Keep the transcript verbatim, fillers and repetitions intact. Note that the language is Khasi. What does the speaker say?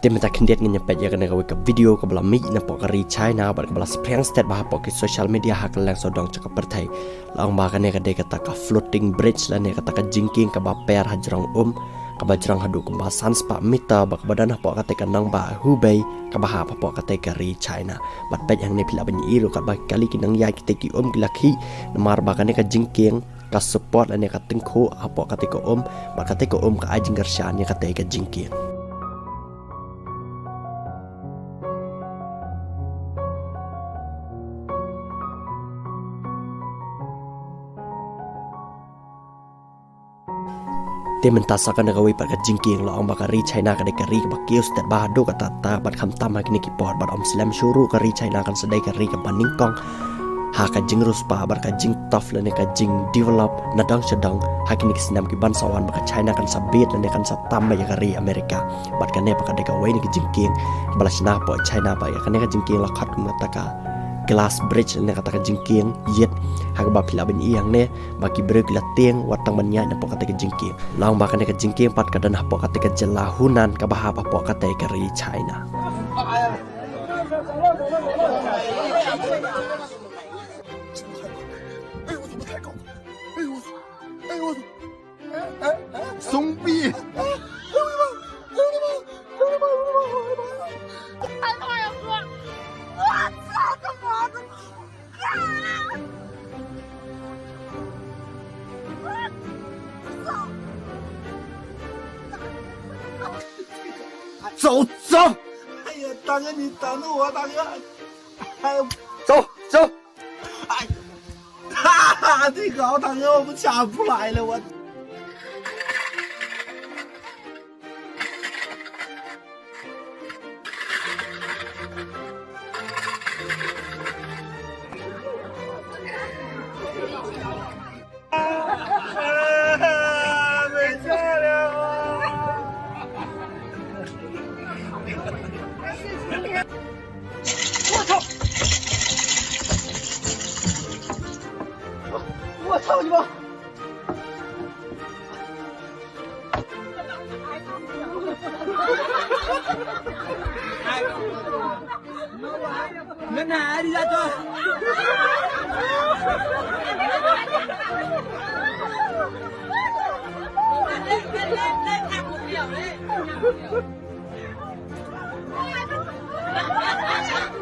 Te mynta khyndiat ngin ïa peit ïa kane kawei ka video kaba la mih napoh ka ri China bad kaba la spreang stet bha hapoh ki social media ha kylleng sawdong jong ka pyrthei. La ong ba kane ka dei kata ka floating bridge lane kata ka jingkieng kaba per hajrong um, kaba jrong haduh kumba san spah meter, ba kaba don hapoh kata ka nongbah Hubei, kaba hap hapoh kata ka ri China. Bad peit hangne phi lah ban ïohi ruh katba kali ki nongïaid kita ki um ki la khih, namar ba kane ka jingkieng ka support lane ka tyngkhuh hapoh kata ka um, bad kata ka um ka ai jingkyrshan ïa kata ka jingkieng. Te mynta sa kane kawei pat ka jingkieng, la ong ba ka ri China ka dei ka ri kaba kiew stet bha haduh katta katta bad khamtam ha kine ki por, bad ym slem shuh ruh ka ri China kan sa dei ka ri kaba nyngkong ha ka jingriewspah bad ka jingtough lane ka jingdevelop nadong shadong ha kine ki snem ki ban sa wan, ba ka China kan sa bit lane kan sa tam beit ïa ka ri America. Bad kane pat ka dei kawei na ki jingkieng ba la shna hapoh China. Bad ïa kane ka jingkieng la khot kum kata ka glass bridge lane kata ka jingkieng ïit, ha kaba phi lah ban ïohi hangne ba ki briew ki la tieng wat tang ban ïaid napoh kata ka jingkieng. La ong ba kane ka jingkieng pat ka don hapoh kata ka jylla Hunan kaba hap hapoh kata ka ri China. 哎呦我操，太高了！哎呦我操，哎呦我操！哎哎哎，松臂！哎呦我的妈！哎呦我的妈！哎呦我的妈！哎呦我的妈！哎呀妈呀，哥！我操他妈的！ 走走！哎呀，大哥，你等着我，大哥！哎呀，走走！哎，哈哈，这个大哥，我们下不来了，我。 我操！我操你妈！ Ê,